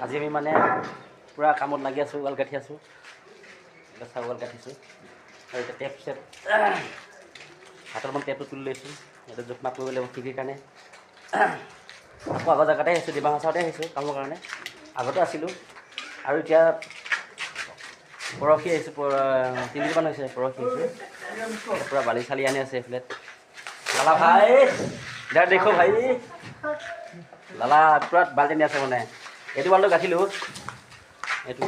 আজি আমি মানে পূৰা কামত লাগি আছোঁ, ৱাল গাঁঠি আছোঁ। এতিয়া ৱাল গাঁঠিছোঁ আৰু এতিয়া টেপ চেপ হাতত মানে টেপটো তুলি লৈছোঁ। ইয়াতে জোখ মাখ কৰিব লাগিব খিৰিকীৰ কাৰণে। আকৌ আগৰ জেগাতে আহিছোঁ, ডিমা হাছাওতে আহিছোঁ কামৰ কাৰণে। আগতে আছিলোঁ আৰু এতিয়া পৰহি আহিছোঁ, 3 দিনমান হৈছে, পৰহি আহিছোঁ। পূৰা বালি চালি আনি আছে এইফালে। লালা ভাই, ইধৰ দেখো ভাই। লালা পূৰা বাল্টি আনি আছে। মানে এইটো ৱালটো গাঁঠিলোঁ, এইটো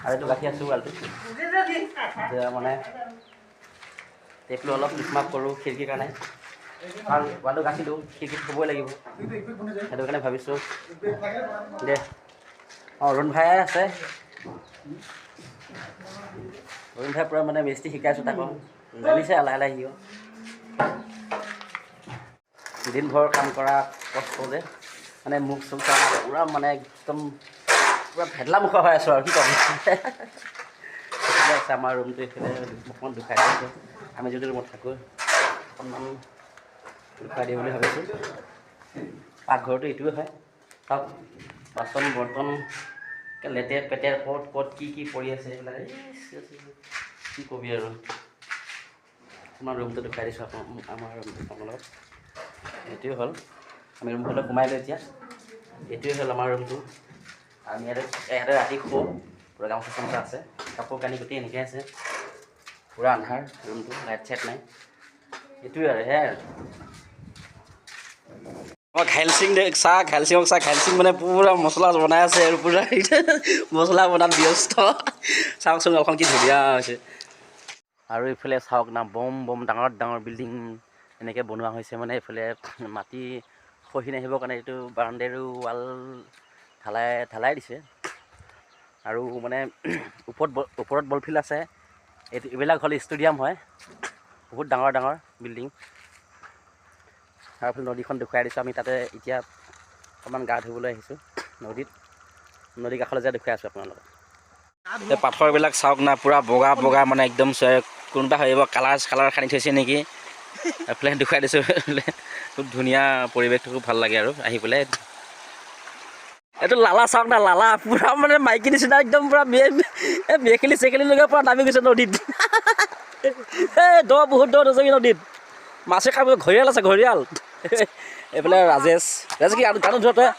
আৰু এইটো গাঁঠি আছোঁ ৱালটো। এতিয়া মানে টেপটো অলপ জোখ কৰোঁ খিৰিকীৰ কাৰণে, কাৰণ ৱালটো গাঁঠিলোঁ, খিৰিকীত থ'বই লাগিব। সেইটো কাৰণে ভাবিছোঁ দে। অঁ, অৰুণ ভাই আছে। অৰুণ ভাই পূৰা মানে মিস্ত্ৰী শিকাইছোঁ তাকো, জানিছে লাহে লাহে সিও। দিনভৰ কাম কৰা কষ্ট যে, মানে মুখ চুখ পূৰা মানে একদম পূৰা ভেদলা মুখা হৈ আছোঁ আৰু কি ক'ম। এইফালে আছে আমাৰ ৰুমটো, এইফালে অকণমান দেখুৱাই দিছোঁ। আমি যিটো ৰুমত থাকোঁ, অকণমান দেখুৱাই দিম বুলি ভাবিছোঁ। পাকঘৰটো এইটোৱে হয়। চাওক, বাচন বৰ্তন লেতেৰ পেতেৰ, ক'ত ক'ত কি কি পৰি আছে এইবিলাক। কি কবি আৰু। আমাৰ ৰুমটো দেখুৱাই দিছোঁ আমাৰ ৰুমটো আপোনালোকক। এইটোৱে হ'ল, আমি ৰুমখনত সোমাই লৈ এতিয়া এইটোৱে হ'ল আমাৰ ৰুমটো। আমি ইয়াতে ইয়াতে ৰাতি শুওঁ। পূৰা গামোচা চামোচা আছে, কাপোৰ কানি গোটেই এনেকৈ আছে। পূৰা আন্ধাৰ ৰুমটো, লাইট চাইট নাই। এইটোৱে আৰু সেয়াই আৰু। অঁ, ঘাইল সিং দে চাহ, ঘাইল সিঙক চাহ। ঘাইল সিং মানে পূৰা মছলা বনাই আছে আৰু পূৰা মছলা বনাত ব্যস্ত। চাওকচোন, অলখন কি ধুনীয়া হৈছে। আৰু এইফালে চাওক না, বম বম ডাঙৰ ডাঙৰ বিল্ডিং এনেকৈ বনোৱা হৈছে। মানে এইফালে মাটি খহি নাহিবৰ কাৰণে এইটো বাউণ্ডেৰী ৱাল ঢালাই ঢালাই দিছে। আৰু মানে ওপৰত বল ফিল্ড আছে। এইটো এইবিলাক হ'ল ষ্টেডিয়াম হয়, বহুত ডাঙৰ ডাঙৰ বিল্ডিং। আৰু এইফালে নদীখন দেখুৱাই দিছোঁ। আমি তাতে এতিয়া অকণমান গা ধুবলৈ আহিছোঁ নদীত। নদীৰ কাষলৈ যাই দেখুৱাই আছোঁ আপোনালোকক। এই পাথৰবিলাক চাওক না, পূৰা বগা বগা, মানে একদম কোনোবা ভাবিব কালাৰ কালাৰ সানি থৈছে নেকি। এইফালে দেখুৱাই দিছোঁ, খুব ধুনীয়া পৰিৱেশটো, খুব ভাল লাগে আৰু আহি পেলাই। এইটো লালা চাওক না, লালা পূৰা মানে মাইকী নিচিনা একদম পূৰা এই মেখেলি চেখেলি লগাই পূৰা নামি গৈছে নদীত। এই দ, বহুত দ, নযাবি নদীত, মাছে খাব। ঘৰিয়াল আছে, ঘৰিয়াল। এইফালে ৰাজেশ, ৰাজেশ কি গানো ধোৱা তই?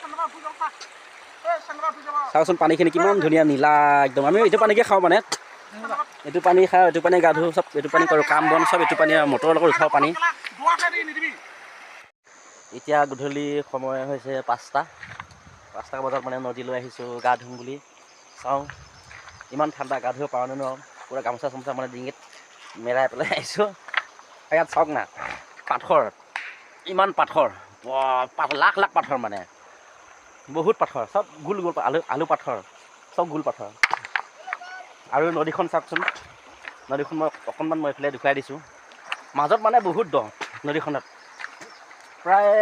চাওকচোন, পানীখিনি কিমান ধুনীয়া নীলা একদম। আমি এইটো পানীকে খাওঁ, মানে এইটো পানী খাওঁ, এইটো পানী গা ধুওঁ, চব এইটো পানী কৰোঁ, কাম বন চব এইটো পানী, মটৰৰ লগত উঠাওঁ পানী। এতিয়া গধূলি সময় হৈছে 5টা। 5টা বজাত মানে নদীলৈ আহিছোঁ গা ধুম বুলি। চাওঁ, ইমান ঠাণ্ডা, গা ধুব পাৰোঁ নে নোৱাৰোঁ। পূৰা গামোচা চামোচা মানে ডিঙিত মেৰাই পেলাই আহিছোঁ। ইয়াত চাওক না, পাথৰ, ইমান পাথৰ, লাখ লাখ পাথৰ, মানে বহুত পাথৰ, চব গোল গোল আলু আলু পাথৰ, চব গোল পাথৰ। আৰু নদীখন চাওকচোন, নদীখন মই অকণমান মই এইফালে দেখুৱাই দিছোঁ। মাজত মানে বহুত দ নদীখনত, প্ৰায়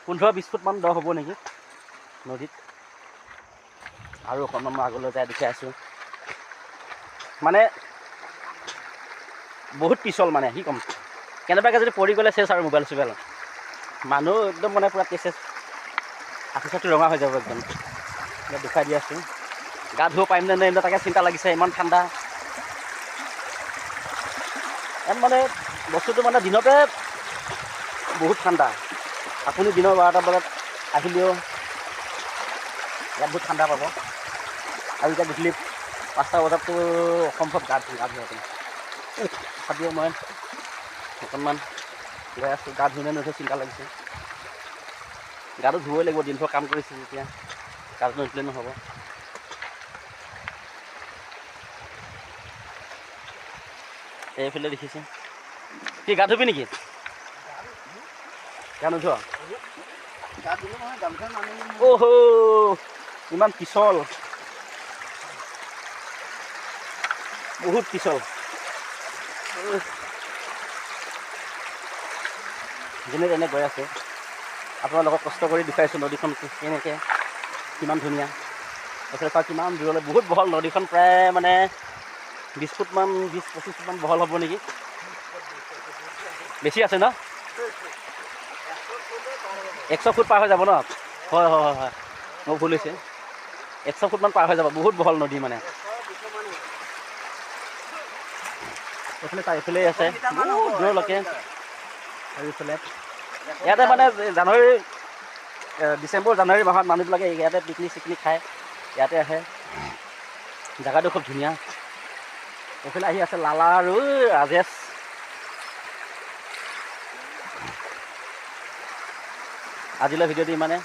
15-20 ফুটমান দ হ'ব নেকি নদীত। আৰু অকণমান মই আগলৈ যাই দেখুৱাই আছোঁ। মানে বহুত পিছল, মানে কি ক'ম, কেনেবাকৈ যদি পৰি গ'লে চেচ আৰু মোবাইল চোবাইল, মানুহ একদম মানে পূৰা কেচ, আঁঠু চাঠু ৰঙা হৈ যাব একদম। এতিয়া দেখুৱাই দি আছোঁ। গা ধুব পাৰিম নে নাই তাকে চিন্তা লাগিছে, ইমান ঠাণ্ডা ইয়াত। মানে বস্তুটো মানে দিনতে বহুত ঠাণ্ডা। আপুনি দিনৰ 12টা বজাত আহিলেও ইয়াত বহুত ঠাণ্ডা পাব। আৰু এতিয়া গধূলি 5টা বজাততো অসম্ভৱ গা ধুব আপুনি। তথাপিও মই অকণমান গৈ আছোঁ। গা ধুই নে নুধুৱে চিন্তা লাগিছে। গাটো ধুবই লাগিব, দিনভৰ কাম কৰিছোঁ যেতিয়া গাটো নুধুলে নহ'ব। এইফালে দেখিছে কি, গা ধুবি নেকি? গা নোধোৱা? অহ, ইমান পিছল, বহুত পিছল। যেনে তেনে গৈ আছোঁ, আপোনালোকক কষ্ট কৰি দেখুৱাইছোঁ নদীখন কেনেকৈ কিমান ধুনীয়া। এইফালে চাওক, কিমান দূৰলৈ, বহুত বহল নদীখন, প্ৰায় মানে 20 ফুটমান, 20-25 ফুটমান বহল হ'ব নেকি? বেছি আছে ন? 100 ফুট পাৰ হৈ যাব ন? হয় হয় হয় হয়। মোৰ ভুল হৈছে, 100 ফুটমান পাৰ হৈ যাব। বহুত বহল নদী মানে। এইফালে তাৰ এইফালে আছে বহুত দূৰলৈকে। আৰু এইফালে ইয়াতে মানে জানুৱাৰী, ডিচেম্বৰ, জানুৱাৰী মাহত মানুহবিলাকে ইয়াতে পিকনিক চিকনিক খায়, ইয়াতে আহে। জেগাটো খুব ধুনীয়া। এইফালে আহি আছে লালা আৰু ৰাজেশ। আজিলৈ ভিডিঅ'টো ইমানে।